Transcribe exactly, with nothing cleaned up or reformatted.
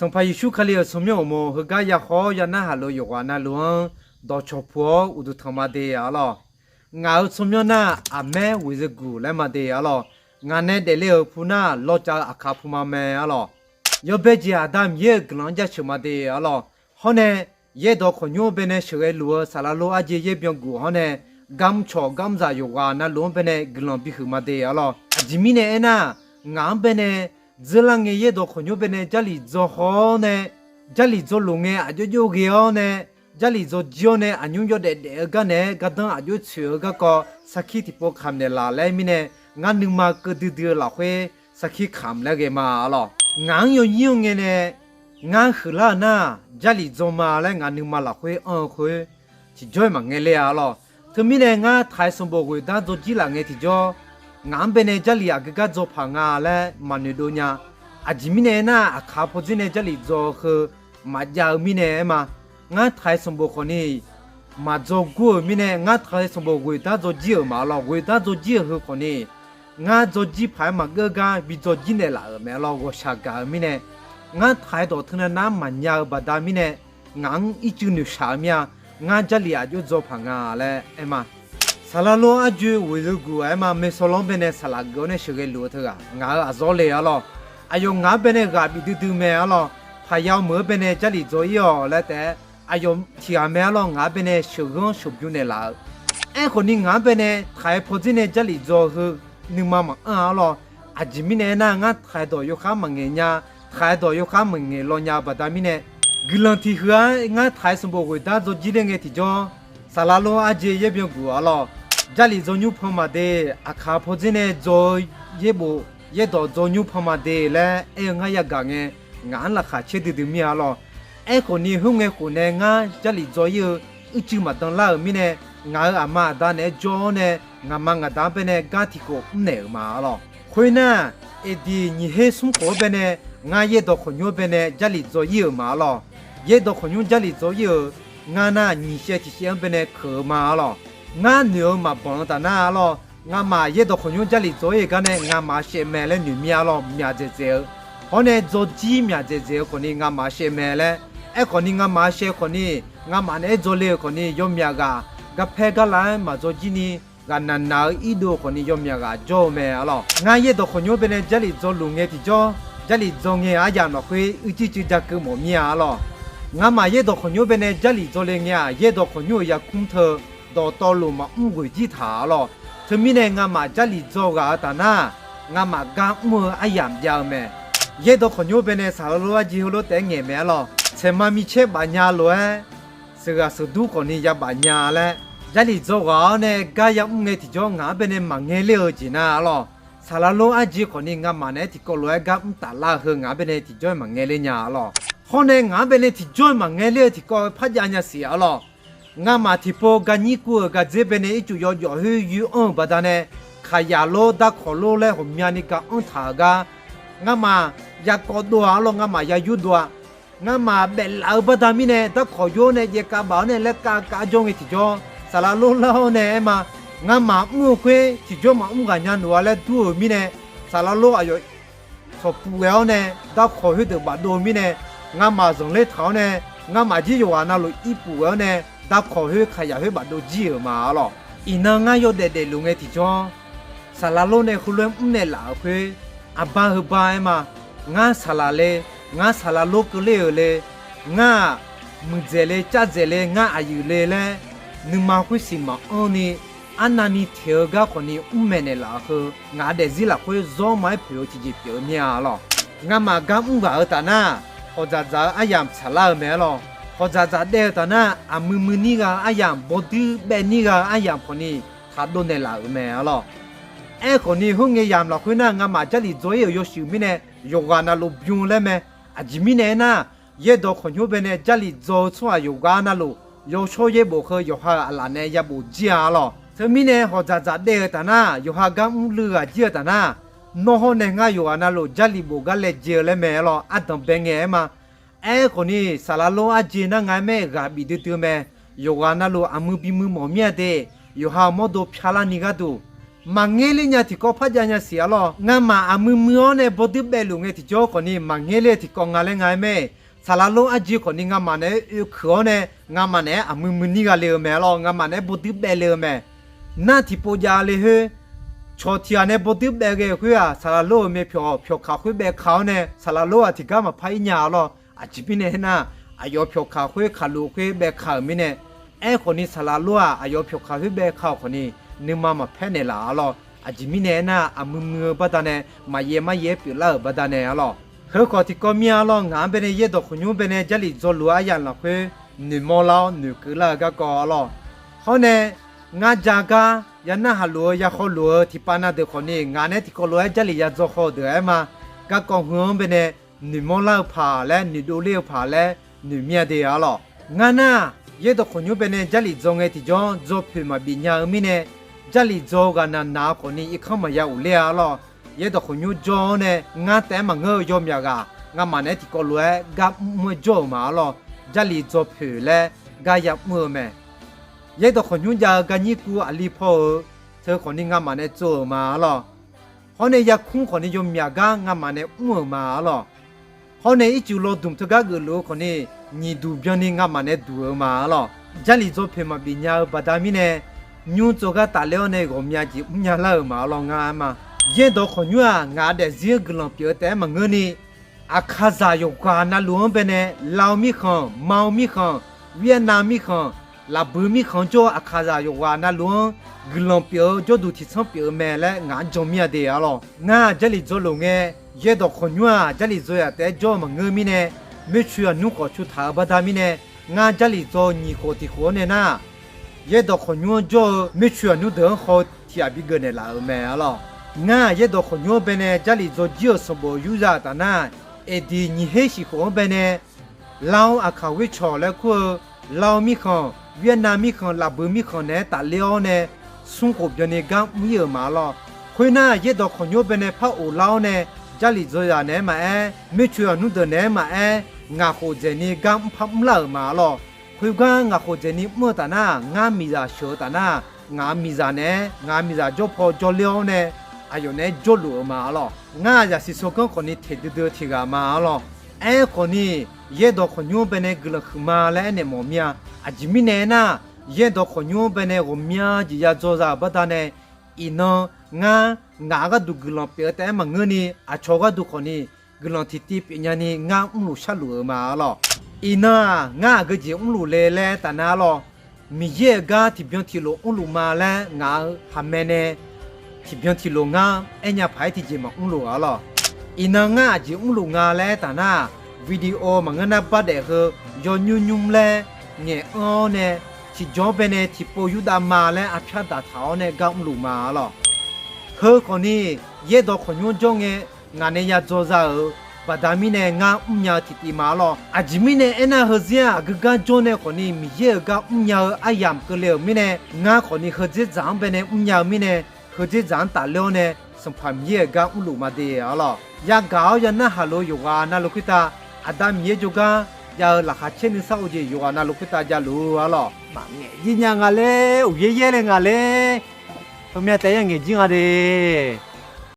Sanqpaq Yeqsur Kali-euq tsawrmyanr uqmov heugar ya khawr ya narhaq lof yawqghaq navluf-anr dawqcawq puq-awr uqduq tanq ma de arlawr. Ngaq-euq tsawrmyanr nar, Aqmaer Ghoeqzeuguq laer ma de arlawr. Ngaq nae daefle-euq pu nar, lawcav-eu Aqkaq pu ma mae arlawr. Yawbae jeq Aqda Miqyaer-euq guiqlanq-anr jaceuq ma de arlawr. Hawr nae, yaerdawq khawqnymr baenae sheuqghae luf-eu Saqlaqlor Arjeq Yaerbyan Guq hawr nae, garmr cawq garmr zaq yawqghaq navluf-anr baenae guiqlanq bihuiq ma de arlawr. Aqjeq mirnae aernar, ngaq-anr baenae dzeurlar ngae yaerdawq khawqnymr baenae Jarlif dzaw haw-awr nae, Jarlif dzaw loq ngae aqjox jox ghae-awr nae, Jarlif dzaw jir-awr nae aqnymr yawdaef daef-eu gar naeq-aer gardanr aqjox tsoeq-eu garkawv sarkir tiqpov kamq naeqlaf laer mirnae, ngar nuima keuv duidui-eu lafkhoer sarkir kamq laer ghae ma arlawr. Ngaq-anr yawnyir-anr ngae nae ngar huiqlar-euq nar, Jarlif dzaw ma laer ngaq nuima lafkhoer anr-eu khoer tiqjawr-iq maqngae ler-a arlawr. Teumirnae ngar taq-aer sanqbof ghoeqdar dzaw jir laf ngae tiqjawr, ngaq-anr baenae Jarlif aqgeu gar dzaw paq nga laer maqnoeq dov nya. Aqjeq mirnae aernar, Aqkaq pawdzer nae Jarlif dzaw-eu heu maqjav-eu mirnae aer ma. Ngar taq-aer sanqbof khawfni maqdzaw gur-euq mirnae, ngar taq-aer sanqbof ghoeqdar dzaw jir-euq ma arlawr. Ghoeqdar dzaw jir-euq heu khawfni, ngar dzaw jir paq-aer maqgeur gar bi dzaw jir naeqlaf-euq mae arlawr. Ghawqshaq gaq-eu mirnae, ngar taq-aer dawq teunav nar maqnya-eu baqda mirnae, ngaq-anr ircuf noeqshaq-eu mir-a. Ngar Jarlif aqjox dzaw paq nga laer aer ma. Saqlaqlor Arjeq Ghoeqzeuguq aer ma, Maeqsawrlanr baenae saqlaq geuf-awr nae sheuqghae luf-eu teughaq ngaq-euq aqzawr le arlawr. Aqyawf ngaq-anr baenae ghaq bif duidui mae arlawr. Paqya meuq-anr baenae Jarlif dzaw ir-awq laer taef-aer, aqyawf tiqghaq mae arlawr. Ngaq-anr baenae sheuqghanr sheuqbymr naeqlaf-eu, aerkhawfni ngaq-anr baenae taq-aer pawdzer nae Jarlif dzaw-eu heu nuima maqanr-a arlawr. Aqjeq mirnae aernar, ngar taq-aer dawq yawkhar maqngaeq nya, taq-aer dawq yawkhar maqngaeq law nya-eu baqda mirnae, guiqlanq tiq huiq-anr ngar taq-aer sanqbof ghoeqdar dzaw jir ler ngae tiqjawr, Saqlaqlor Arjeq Yaerbyan Guq arlawr, Jarlif dzaw nymr pan ma de, Aqkaq pawdzer nae dzaw-eu yaerbof yaerdawq dzaw nymr pan ma de laer aer-eu ngar yagaq ngae, ngaq-anr laqkhaq caer duidui mir-a arlawr. Aerkhawfni, khoerngae khof nae ngar Jarlif dzaw ir-eu ircuf maqdan lar-euq mirnae, ngaq-euq aqma aqda naeq-aer jawr-awr nae, ngaqma ngaqda-anr baenae gar tiqkhof mrnaeq-euq ma arlawr. Khoernar, eqdiq nyiq her smr khof-anr baenae ngar yaerdawq khawqnymr-anr baenae Jarlif dzaw ir-euq ma arlawr. Yaerdawq khawqnymr Jarlif dzaw ir-euq ngar nar, nyiq shaev tiq shaev-anr baenae keuq-eu ma arlawr. Ngar noeq-eu maqbanq-eu taf nar arlawr, ngamaf yaerdawq khawqnymr Jarlif dzaw ir-euq gar nae ngamaf shaev mae laer noeq mir arlawr. Myaq dzaeqdzaeq-eu, hawr nae dzaw jir myaq dzaeqdzaeq-eu khawfni ngamaf shaev mae laer. Aerkhawfni ngamaf shaev khawfni, ngamaf naeq-aer dzaw le-euq khawfni yawmyaq ghaq garpaer garlav-aer maqdzaw jir ni, ghaqnaq naq-eu irdov khawfni yawmyaq ghaq jawr-eu mae arlawr. Ngar yaerdawq khawqnymr baenae Jarlif dzaw luf ngae tiqjawr, Jarlif dzaw ngae-euq aryamq lafkhoer uicuiv cuiv ja keuv mawf mir-a arlawr. Ngamaf yaerdawq khawqnymr baenae Jarlif dzaw le ngae-aq, yaerdawq khawqnymr-euq yarkmr teu dawqtawvluf maqmr ghoeq jir taq arlawr. Teumirnae ngamaf Jarlif dzaw ghaq-eu taf nar, ngamaf gar mr-eu aryamq jav-eu mae. Yaerdawq khawqnymr baenae Saqlaqlor Arjeq heulof taef-aer ngaeq mae arlawr. Tsaeqma micaer bafnya lof-aer, sheuqghaq sheuqdur khawfni ya bafnya laer, Jarlif dzaw ghaq-awr nae gar yamr ngae tiqjawr ngaq-anr baenae maqngae ler-eu jeq nar arlawr, Saqlaqlor Arjeq khawfni ngamaf naeq-aer tiqkawv lof-aer gar mr taflar-eu heu ngaq-anr baenae tiqjawr-iq maqngae ler nya arlawr. Hawr nae ngaq-anr baenae tiqjawr-iq maqngae ler-eu tiqkawv-eu par jav nya siq arlawr. Ngamaf tiqpov garnyir kur-euq gardzer baenae ircuf yawjawf khoer yoer anr-euq baqdanae, kaqyaq lor darkawq lor laer ghawqmyani ga anr taq-euq gar, ngamaf ya kawv dov-a arlawr, ngamaf ya yur dov-a. Ngamaf baeflaf-eu baqda mirnae darkawq yur-awr nae jaevkav baf-awr nae laer kavkav jawr ngae tiqjawr, Saqlaqlor lar-awr nae aer ma. Ngamaf mr-eu khoer tiqjawr maqmr ghaq nya noeq-a laer dur-euq mirnae, Saqlaqlor aqyawf tawqpuv ghae-awr nae darkawq khoerdeuq bafdov-eu mirnae, ngamaf zanqler taq-awr nae, ngamaf jir yawqghaq navluf irpuf ghae-awr nae, darkawq khoer kaqyaq khoer bafdov jir-euq ma arlawr. Iqnan ngar yawdaef daefluf ngae tiqjawr, Saqlaqlor nae heulof-aer mrnaeq laf-euq khoer, aqbar heubar aer ma. Ngar saqlaq le, ngar Saqlaqlor keuvler-euq le, ngar-aq, muiqdzaeq le cavdzaeq le ngar aqyuif le laer, nuima khoersiq maqanr ni, arnavni teq-eu gar khawfni mr maeqnaeq laf-euq heu ngaq daefzir lafkhoer zawr ma-aer poeq-eu tiqjeq pyeuf-eu mir-a arlawr. Ngamaf gar mr ghaq-eu taf nar, hawqdzaq dzaq-eu aryamq tsaqlar-eu mae arlawr. Hawqdzaq dzaq daev-eu taf nar, aqmui muinir gha-eu aryamq, bawduir baevnir gha-eu aryamq khawfni taqdov naeqlaf-euq mae arlawr. Aerkhawfni, khoerngae yamq lafkhoer nar, ngamaf Jarlif dzaw ir-euq yawshuif mirnae yawqghaq navluf bym laer mae. Aqjeq mirnae aernar, yaerdawq khawqnymr baenae Jarlif dzaw-eu tsawrhaq yawqghaq navluf, yawshawr yaerbof heu yawqha-euq aqlaf nae yabof jir-a arlawr. Teumirnae hawqdzaq dzaq daev-eu taf nar, yawqha gar mrluiv ghaq jir-eu taf nar, nawr hawr nae ngar yawqghaq navluf Jarlif bof gar laejae-eu laer mae arlawr. Ardanq bae ngae aer ma. Aerkhawfni, Saqlaqlor Arjeq nar nga-aer maer ghaq bif duidui-eu mae. Yawqghaq navluf aqmui bimui mawf mir-a de, yawqha-euq mawrdo pyarlarni gharduq, Maqngaer ler nya tiqkawv par jav nya siq arlawr. Ngamaf aqmui mui-awr nae bawduir baevluf ngae tiqjawr khawfni maqngaer ler-eu tiqkawv nga laer nga-aer mae. Saqlaq lor arjir khawfni ngamaf naeq-aer oekeuq-awr nae, ngamaf naeq-aer aqmui mui nir gha le-eu mae arlawr. Ngamaf naeq-aer bawduir baevle-eu mae. Nar tiqpov jav le khoer, cawq tiq ghaq nae bawduir baev ghae-eu khoer-aq, saqlaq lor-euq myavpyawq pyawqkaq khoer baevkaq-awr nae, saqlaq lor-aq tiqgar maqpar ir nya arlawr. Aqjeq mirnae aernar, aqyawf pyawqkaq khoer kaqlof khoer baevkaq-euq mirnae, aerkhawfni saqlaq lor-aq aqyawf pyawqkaq khoer baevkaq-euq khawfni, nuima maqpaer naeqlaf arlawr. Aqjeq mirnae aernar, aqmui mui-eu baqdanae, maqyaev maryaev-aer pyeuflar-euq baqdanae arlawr. Heu khawf tiqkawv mir-a arlawr. Ngaq-anr bae nae yaerdawq khawqnymr bae nae Jarlif dzaw luf-eu aryamq lafkhoer, noeqmawr lar-awr noeqkeuv lar-eu garkawv arlawr. Hawr nae, ngar ja gar ya narhaq luf-eu ya khawluf-eu tiqpav na deuq khawfni, ngaq naeq-aer tiqkawv lof-aer Jarlif ya dzaw haw-eu deuq-aer ma. Garkawv heu-anr bae nae, noeqmawr lar-eu paq laer noeqdov ler-eu paq laer noeq mir-a de arlawr. Ngar nar, yaerdawq khawqnymr bae nae Jarlif dzaw ngae tiqjawr dzaw poeq maqbif nya-eu mirnae, Jarlif dzaw-eu ghaq naq naq-eu khawfni irkanr maqya uq ler-a arlawr. Yaerdawq khawqnymr jawr-awr nae ngar taef-aer maqngeur-eu yawmyaq ghaq ngamaf naeq-aer tiqkawv lof-aer gar mr-aer jawr-euq ma arlawr. Jarlif dzaw poeq laer gar ya mr-eu mae. Yaerdawq khawqnymr jav-eu garnyir kuv aqli paw-euq teu khawfni ngamaf nae tsov-euq ma arlawr. Hawr nae yarkmr khawfni yawmyaq gar ngamaf nae mr-euq ma arlawr. Hawr nae ircuf lawdmq teugar geufluf-eu khawfni, nyiq duq byanni ngamaf nae duq-eu ma arlawr. Jarlif dzaw poeq maqbif nya-eu baqda mirnae, nymr tsov gar tafler-awr nae ghawqmya jeq mrnya lar-euq ma arlawr ngar-aer ma. Yaerdawq khawqnymr-aq ngaq daefzir-anr guiqlanq pyeuf-eu taef-aer maqngeurni, Aqkaqzaq yawqghaq navluf-anr bae nae, Lao mirkhanq, Mao mirkhanq, Vietnam mirkhanq, Lafbui mirkhanq jawr-eu Aqkaqzaq yawqghaq navluf-anr guiqlanq pyeuf-eu jawrduq tiqtsanr pyeuf-eu mae laer ngaq-anr jan mir-a de arlawr. Ngar-aq Jarlif dzaw lof ngae, yaerdawq khawqnymr-aq Jarlif dzaw yaq taef-aer jawr-eu maqngeur mirnae, moercoeq aqnmr khawf cu taq-eu baqda mirnae, ngar Jarlif dzaw nyiq khof tiq khof-anr nae nar, yaerdawq khawqnymr-anr jawr-eu moercoeq aqnmr deuq-anr haw tiq ghaq bigeuf naeqlaf-euq mae arlawr. Ngar-aq yaerdawq khawqnymr-anr bae nae Jarlif dzaw jir-euq sanqbof yur za-euq taf nar, aqdiq nyiq her shif khof-anr bae nae, Lao Aqkaq ghoer cawq laer kur-eu, Lao mirkhanq, Vietnam mirkhanq, Lafbui mirkhanq naeq-aer tafler-awr nae, smr khof byanni gar mr ir-euq ma arlawr. Khoernar, yaerdawq khawqnymr bae nae par of lar-awr nae, Jarlif dzaw yaq naeq-aer maqaer, moercoeq aqnmr deuq naeq-aer maqaer, ngaq khof dzaeqni gar mr par mr lar-euq ma arlawr. Khoergar ngaq khof dzaeqni mr-eu taf nar, ngar miqzaq sheuq-eu taf nar, ngaq-euq miqzaq naeq-aer, ngaq-euq miqzaq jawr paw jawrler-awr nae, aqyawf naeq-aer jawrluf-euq ma arlawr. Ngar-aq zaqsiq tsawrganr khawfni teq duidui-eu tiq ghaq ma arlawr. Aerkhawfni, yaerdawq khawqnymr-anr bae nae guiqlanq huiqma laer aernaeq mawf mir-a. Aqjeq mirnae aernar, yaerdawq khawqnymr-anr bae nae ghawqmya jeq ya dzaw za-euq baqda nae, iqnan ngar ngaq-euq gharduq guiqlanq pyeuf-eu taef-aer maqngeurni, aqcawq gharduq khawfni guiqlanq tiqtiv pyeufnya ni ngar mrluf sharluf-euq ma arlawr. Iqnan-aq, ngar aqgeu jeq mrluf le laer taf nar arlawr, Miqyaer-euq gar tiqbyan tiqlof mrluf ma laer ngaq-euq haqmae nae tiqbyan tiqlof ngar aernya paq-aer tiqjeq maqmrluf arlawr. Iqnan ngar aqjeq mrluf nga laer aertaq nar, video maqngeur nar bardaef heu yawnymr nymr laer ngaeq anr-awr nae, tiqjawr bae nae tiqpov yurdav ma laer arpyar daqtaq-awr nae gar mrluf ma arlawr. Heu khawfni, yaerdawq khawqnymr jawr ngae, ngaq nae ya dzaw za-euq baqda mirnae ngar mrnya-eu tiqtiv ma arlawr. Aqjeq mirnae aernar, heuzir-aq aqgeu gar jawr nae khawfni Miqyaer-euq gar mrnya-eu aryamq keuvle-euq mirnae, ngar khawfni heudzer dzaq-anr bae nae mrnya-eu mirnae, heudzer dzaq-anr tafler-awr nae Sanqpaq Miqyaer-euq gar mrluf ma de arlawr. Yagaq-awr ya narhaq lof-eu yawqghaq navluf khoertav, Aqda Miqyaer jawrgar jav-eu laqkhaq caer nuisar of jeq yawqghaq navluf khoertav javluf arlawr. Maqngaeq jir nya nga laer, uqyaer yaer le nga laer, heumya taef-aer ya ngaeq jir nga de.